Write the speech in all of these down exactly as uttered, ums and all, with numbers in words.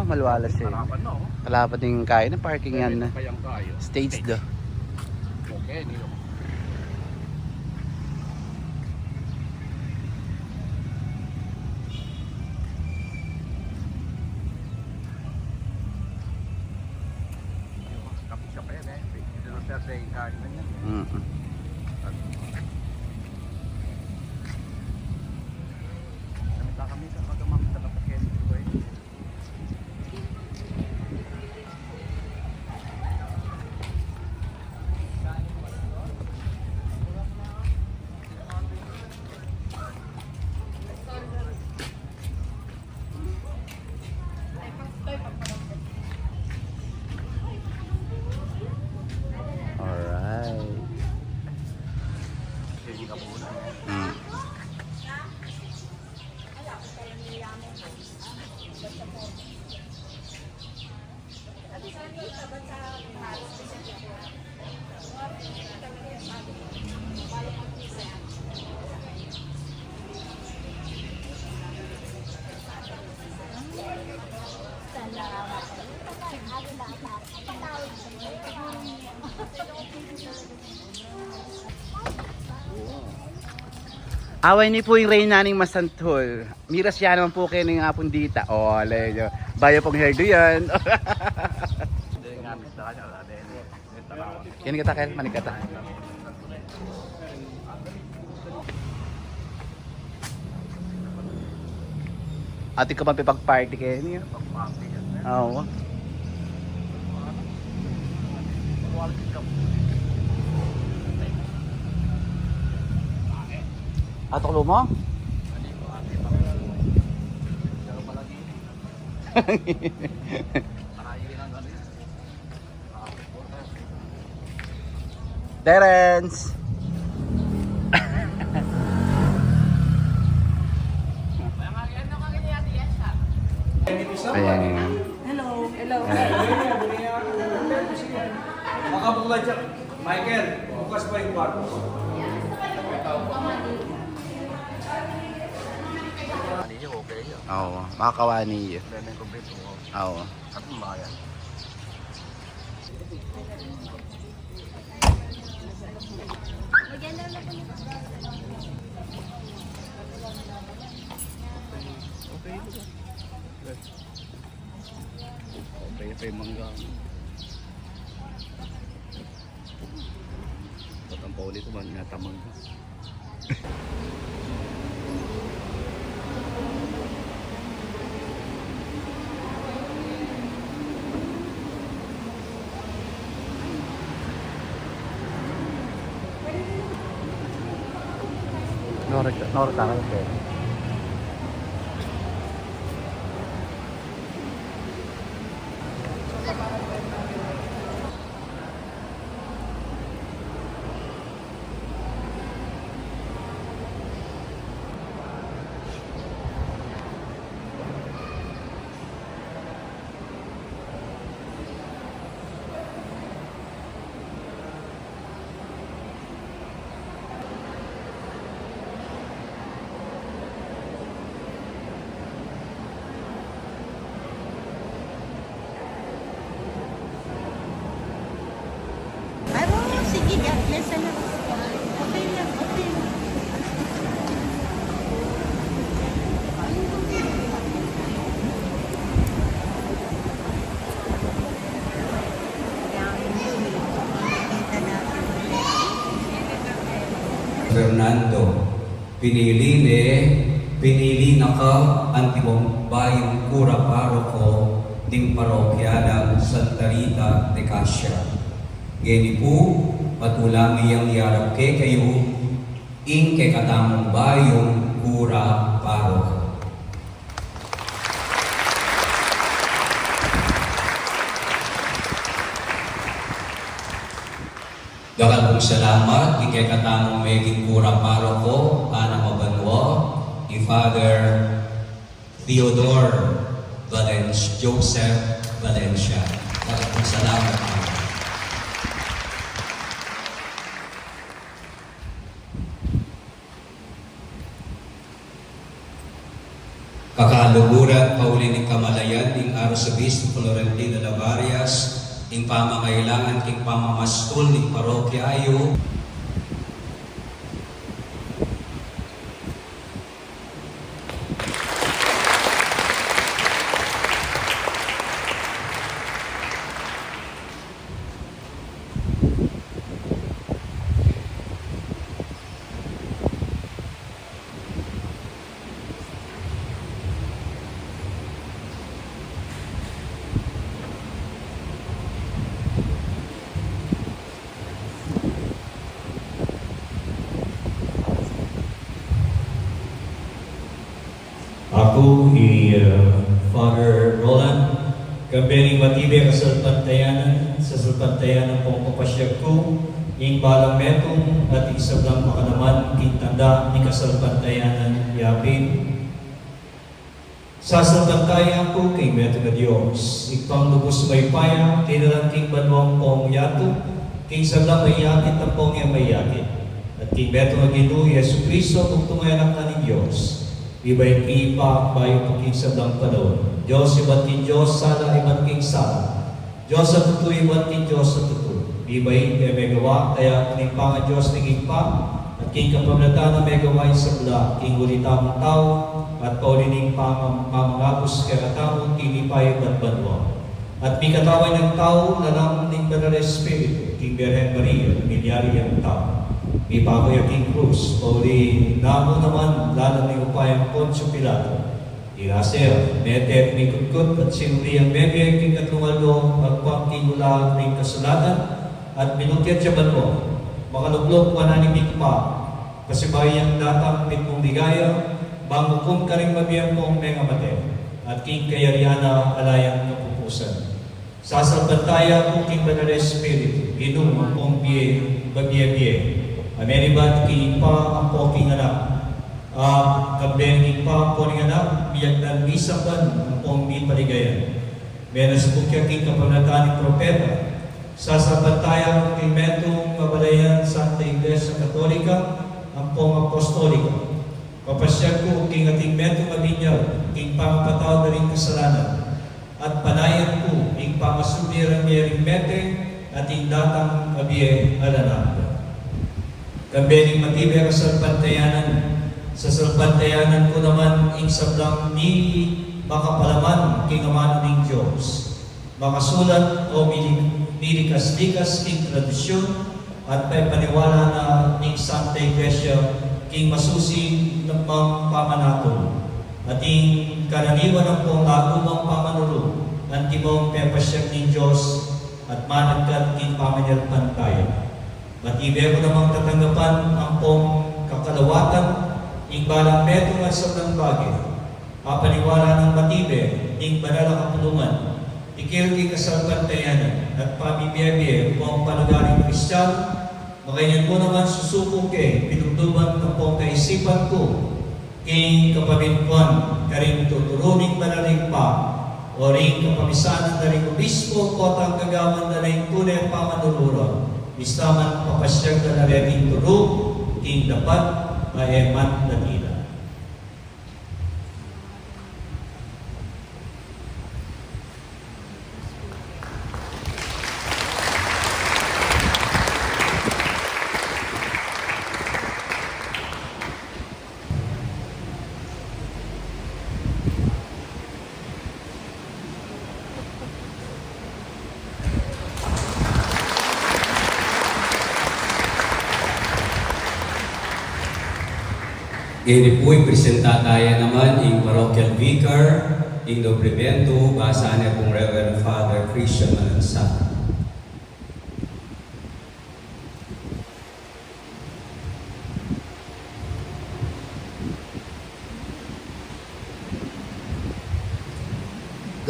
Maluwala siya. Kalaban, no? Kalaban ning kain, parking yan. Stage do. Okay, nilo. Kapit siya pa yan, eh. Duterte, kain na niya. Mm-mm. Kami, kami sa pagkamang sa kapatid ko, eh. Alright. Mm. Awa ini pu ing reyna ning masantul. Miras ya naman pu keni ning apung dita. O, ale, yo. Bayu pung hairdo yan. Keni kata, kaya manik kata. Ati ka man pipag-party keni, eh. Awa. Atok luma? Terence! Ayan. Hello. Hello. Ayan. Makabukla dyan. Michael, bukas pa yung kwarto. Ano yun, okay yun. Oo, makakawani yun. Dami kong beto. Oo. At ang bayan. Okay, okay, mangga. Ba't ang pauli ko man, natamang ko. Nora, Nora, tayo, okay. Aro, sige, God bless, ano. Okay lang, okay lang. Fernando, pinili ne, pinili na ka antibong bayung kura paroko ding parokya dang Santa Rita de Casia. Ngeni pu, patulang yang yarap kekayu, ing kekatamung bayung kura paroko. Dakal pung salamat king kekatamung meging kura paroko, anam a banua, i Father Theodore Valencia, Joseph Valencia. Dakal pung salamat. Pakaluguran, pauli ning kamalayan ning Arsobispo Florentino Lavarias, ing pamangailangan king pamamastul ning parokya yu. Aku i, uh, Father Roland, kambe ning matibe a kasalpantayanan, sasalpantayanan kung papasyag ku ing balang metung at ing sablang makalaman king tanda ning kasalpantayanan yapin. Sasalpantaya ku king metung a Dios, Ibpang lubus mayupaya, dinalan king banua ampong yatu, king sablang mayakit ampong e mayakit, at king metung a Ginu Jesucristo, bugtung a Anak na ning Dios, mibait king Ibpa, bayu pu king sablang panaun. Dios ibat king Dios, sala ibat king sala, Dios a tutu ibat king Dios a tutu. Mibait e megawa, kaya king Ibpa a Dios ning Ibpa, at king kapamilatan na megawa ing sabla, king uli tamung tau, at pauli ning pamam-, pamangabus kekatamu, tinipa ya ibat banua. At mikatawan yang tau, lalam ning Banal a Espiritu, king Birhen Maria, milyari yang tau. Mipaku ya king krus, pauli namu naman, lalam ning upayang Poncio Pilato. Irasa ya, mete at mikutkut, at sinubli yang mebie king katlung aldo, agpang king ula ning kasulatan, at minukyat ya banua. Makaluklok, wanan ning Ibpa, pasibayu yang datang pitmung ligaya, mangukum karing mabie ampong mengamate, at king kayarian na ala yang kapupusan. Sasalpantaya ku king Banal a Espiritu, Ginu ampong bie, mabie-bie. Amen. Ibat king Ibpa ampo king Anak, a kambe ning Ibpa ampo ning Anak, miyagdan misamban ampong mipaligayan. Menasbuk ya king kapamilatan ning propeta. Sasalpantaya ku king metung a balayan Santa Iglesia Katolika ampong Apostolika. Papasyag ku king ating metung a binyag king pangapatawad da ring kasalanan, at panayan ku ing pangasubli rang mie ring mete at ing datang a bie alang angga. Kambe ning matibe a kasalpantayanan, sasalpantayanan ku naman ing sablang mie makapalaman king amanu ning Dios. Makasulat o mili-, milikas-likas king tradisyun at pepaniwala na ning Santa Iglesia king masusi nang pamanatul. At ing karaniwan ampong lagu mang pamanulu, antimo ing pepasyag ning Dios at managkat king pamanyalpantaya. Matibe ku namang tatanggapan ampong kakalawatan ing balang metung at sablang bage. Apaniwala nang matibe ning banal a kapulungan, tikil king kasalpantayanan at pamibie-bie ampong panugaling Kristiyan, makanyan ku naman susuku ke, pinumduman ampong kaisipan ku king kapamituan karing tuturu ning Banal a Ibpa, o ring kapamisanan da ring obispo, potang gagawan da ring tune a pamanuru ra, bista man papasyag da na reting turu king dapat a e man datila. Ngeni pu, ipresenta taya naman ing parochial vicar, ing doblementu, basa ne pung Reverend Father Christian Manansang.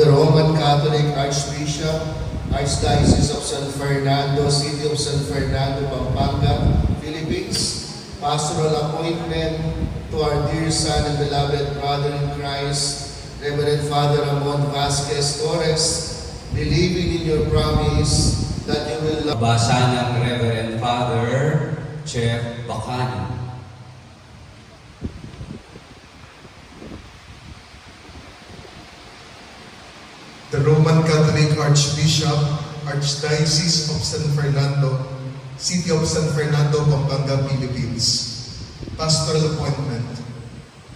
The Roman Catholic Archbishop, Archdiocese of San Fernando, City of San Fernando, Pampanga, Philippines, pastoral appointment to our dear son and beloved brother in Christ, Reverend Father Ramon Vasquez Torres, believing in your promise that you will love. Basa nang Reverend Father Jeff Bacano. Archbishop, Archdiocese of San Fernando, City of San Fernando, Pampanga, Philippines. Pastoral appointment.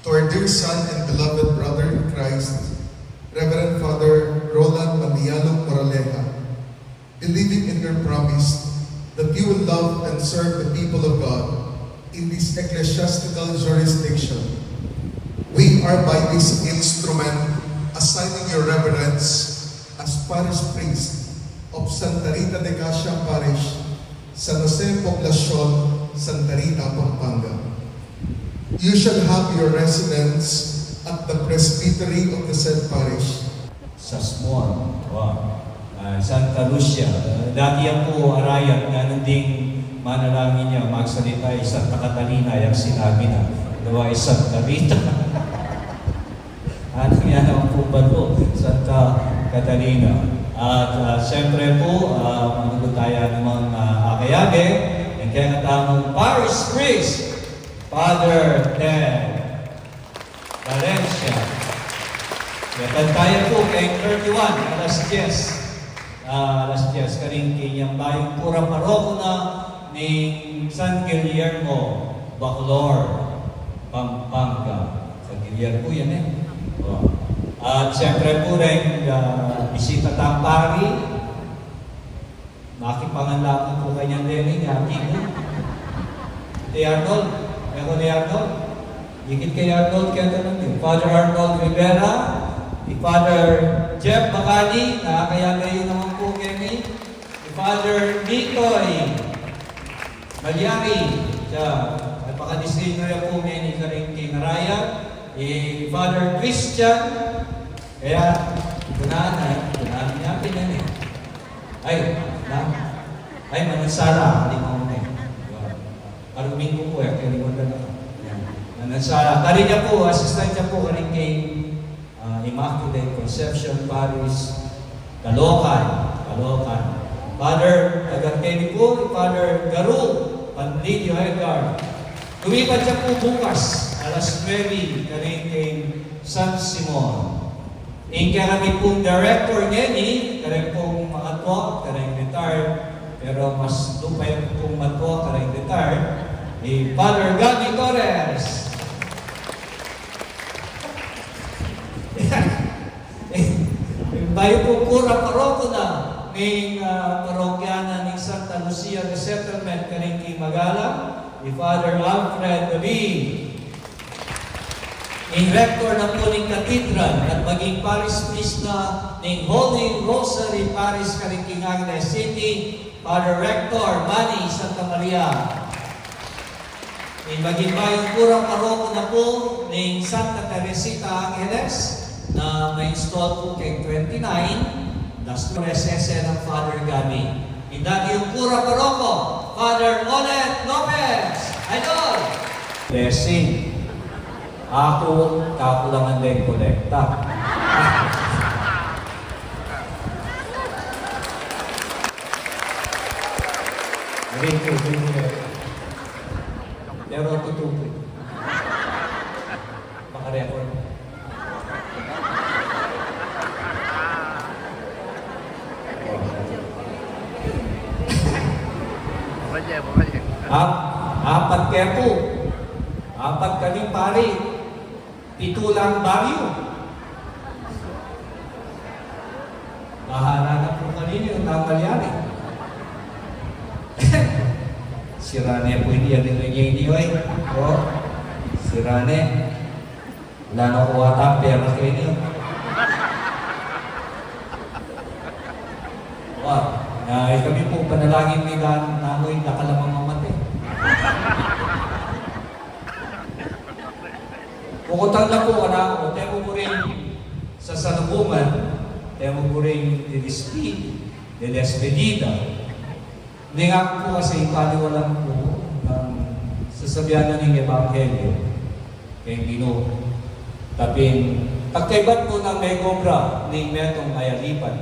To our dear son and beloved brother in Christ, Reverend Father Roland Manialong Moraleja, believing in your promise that you will love and serve the people of God in this ecclesiastical jurisdiction. We are by this instrument assigning your reverence as parish priest of Santa Rita de Casia Parish, San Jose Poblacion, Santa Rita, Pampanga. You shall have your residence at the presbytery of the said parish. Sasmuan. Wow. Ah, Santa Lucia. Ah, dati yan pu arayat, ngana ding manalangin ya, magsalita i Santa Catalina, yang sinabi na, dawa i Santa Rita. Ano yan ang pumbato? Santa Catalina. At, ah, siyempre pu, ah, manugud taya namang, ah, akayage, ing kekatamung parish priest, Father Ted Valencia. Yatad taya pu keng thirty-one, alas diyes. Ah, alas diyes, karin king Bayung Kura Paroko na ning San Guillermo, Bacolor, Pampanga. San Guillermo yan e. O. At siyempre pu reng, ah, bisita tang pari, makipangan la pu kanyan deni, ing ating Kuya Arnold. E, Kuya Arnold. Ikit kay Arnold, kaya tanong niyu. Father Arnold Rivera, i Father Jeff Bacani, nakakayag yu naman pu keni. I Father Nitoy Malyari, siya, napakadisiplina ya pu ngeni karing kinaraya. I Father Christian, kaya, kunaan na, kunaan niya, pinani. Ay, na, ay, Manansala, di mo ne. Karuming ko pu, e, kaya liwan na lang. Yan. Manansala. Karin ya pu, assistant ya pu, karin kay ah, Immaculate Conception Parish, Caloocan, Caloocan. Father, taga keni pu, Father Garu Panlilio Edgar. Lumipat ya pu bukas, alas nuebe, karin keng San Simon. Ing kekami pung director ngeni, karin pung matua, karin retired, pero mas lupa ya pung matua, karin retired, i Father Gabby Torres. Bayu pung kura paroko na ning, ah, parokya na ning Santa Lucia Resettlement karing Kimagalang, i Father Alfred David. Ing rector na pu ning cathedral at maging parish priest na ning Holy Rosary Parish karing Angeles City, Father Rector Manny Santa Maria. Ing maging bayung kura paroko na pu ning Santa Teresita Angeles na ma-install pu keng twenty-nine, das pu resese ng Father Gami. Ing dating kura paroko, Father Olet Lopez. Idol! Blessing. Aku, kakulangan deng kolekta. Thank you, thank you. Pero tutupo. Maka-record. Ap-, apat kaya pu. Apat kami pari. Pitu lang baryo. Bahala na pu kanini, ang tanggal yan e. Sira ne pu ini, yan ing ini, oy. O, sira ne. Wala na ku ata pera keni. Wa, na, e, kami pu, panalangin mi dan, namu, dakal a mamate. Kukutang na pu, anak ku, temo mu ring sasalubungan, temo mu ring didispi-, didespedida. Ning aku pu kasi ipaliwanan ku pu, nang sasabian na ning ebanghelyo keng Ginu. Tapin, pagkaibat pu nang megobra ning metung a yalipan.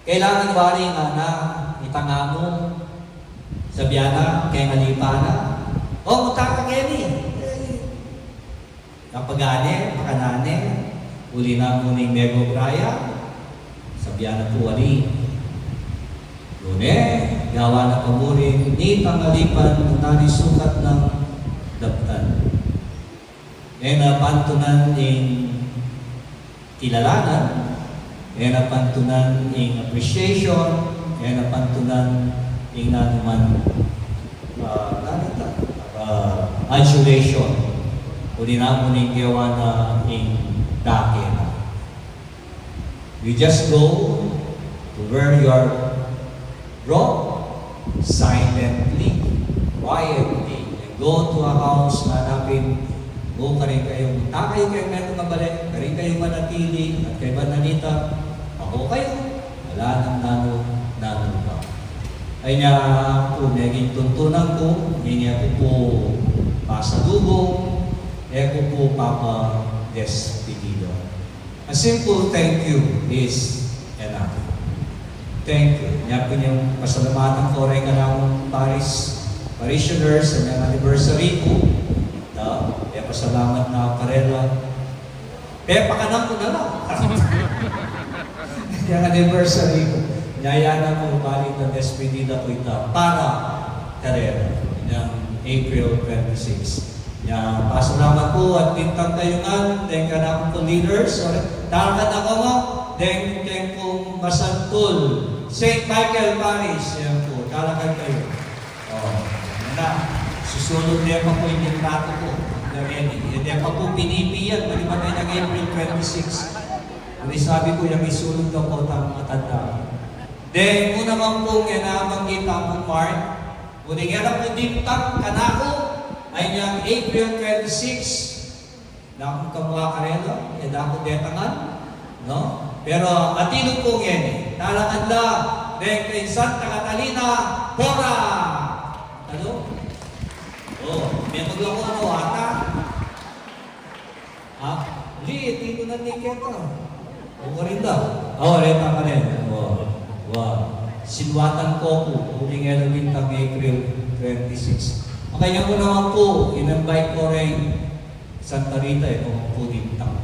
Kailangan wari ngana, itang amu, sabian na, keng alipan na, "O, munta ka keni." E, kapagane, pakanane, uli na mu ning megobra ya, Biana pu ali. Nune, gawa na pa murin nitang alipan, nung nani sukat nang daptan. E na pantunan ing kilalanan, e na pantunan ing appreciation, e na pantunan ing nanuman, ah, nanu ita, ah, adulation. Uli na mu ning gawa na ing dake na. You just go to where you are brought silently, quietly, and go to a house na hanapin mu karin kayu, munta kayu keng metung a bale, karin kayu manatili, at kaybat na nita, ako kayu, ala nang nanu, nanu pa. Ay nya pu, meging tuntunan ku, e ku pu pasalubung, e ku pu papadespedida. A simple thank you is enough. Thank you. Nya pu ing pasalamatan ku reng kanakung parish, parishioners, sa anyang anniversary ku. Da, e, pasalamat na karela. Pepakanan ku na la. Anyang anniversary ku. Nya, ya na pu, bale, despedida ku ita para karela. Anyang April twenty-six. Nya, pasalamat ku at bintang kayu ngan, deng kanakung leaders, sorry. Talakad na kayu, deng, deng kung masantul, Saint Michael Parish, yan pu, talakad kayu. O, yan na. Susulud ne pa pu ing litrato ku. Yan, yan, yan pa pu pinipian, maliban na yang April twenty-six. Nung sabi ku, yang isulud na pu tang matanda. Deng, una man pu, yan na, manggita pu, Mark. Uling e na pu dintang kanaku, ay niyang April twenty-six, na kung kamua karela, e da ku detangan, no? Pero atin ku ngeni, talakad la, deng kay Santa Catalina, Pora! Alo? O, me maglako na ata. Ha? Li, tinu na ni keta. O, karin da. O, reta ka rin. O, wa. Sinuatan ku pu, uling e na bintang April twenty-six. Makanya ku naman pu, in-invite ku rin Santa Rita, e ku naman pu dintang.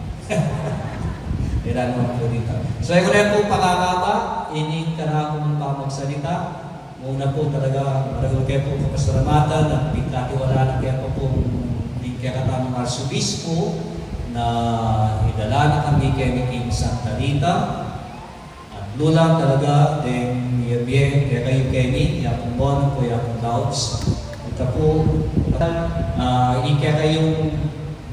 Kailangan naman pu dintang. So, e ku na pu pakakaba, ining kanakung pamagsalita. Una pu talaga, maragul ke pu kapasalamatan at pigkatiwalaan ke pa pu ning kekatamung Arsobispo na idala na kami keni king Santa Rita. At lulang talaga deng miyabie kekayu keni, ya pung Bon at ya pung Louds. Ita pu, ah, ing kekayung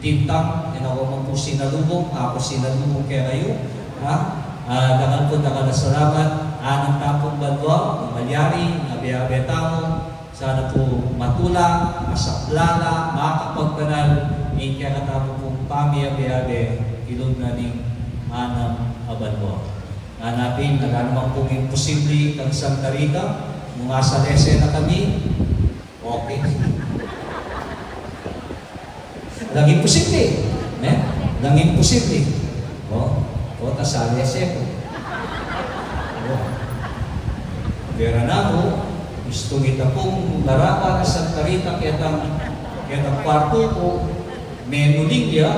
dintang, e na ku man pu sinalubung, aku sinalubung kekayu, ha? Ah, dakal pu dakal a salamat, anang ta pung banua, malyari, abe-abe tamu, sana pu matula, masaplala, makapagbanal, ing kekatamu pung pamiabe-abe, ilud na ning anam a banua. Ngana pin, ala naman pung imposible kang Santa Rita, nung asalese na kami, okay. Walang imposible. Ne? Walang imposible. O, o, ta salese ku. O. Pero na ku, istung ita pung larawan a Santa Rita, ketang, ketang kwartu ku, menuling ya,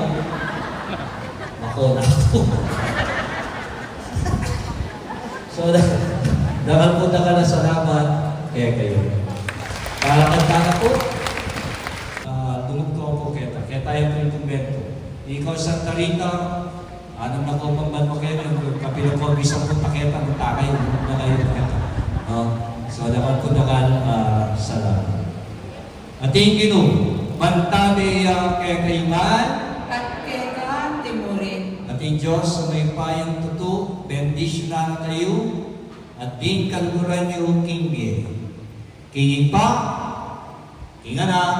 mako na ku. So, da-, dakal pu dakal a salamat kekayu. Para kanta na pu, ah, dungug ku pu keta, keta yang pu ing kumbento. Ikaw, Santa Rita, anam na ku pang banua keni, kapila ku bisan pu ta keta, magtakay, dungug na kayu keta. No? So, dakal pu dakal, ah, salamat. At ing Ginu mantabe ya kekayu ngan. At keka anti murin. At ing Dios a mayupayang tutu, bendisyunan na kayu, at ing kaluguran yu king bie. King Ibpa, king Anak,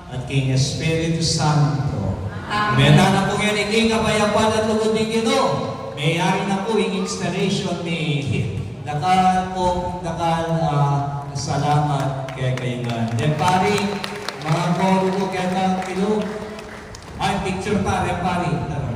at king Espiritu Santo. Amen. Meta na pu ngeni king kapayapan at lugud ning Ginu. Mayari na pu ing installation mi. Dakal pung dakal a salamat kekayu ngan. Deng pari, mga koro ku keta, pilu. Ay, picture pa, deng pari. Tara.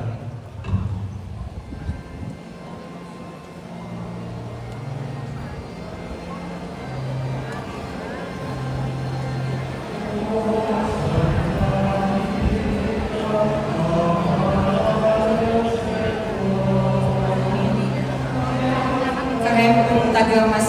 Mas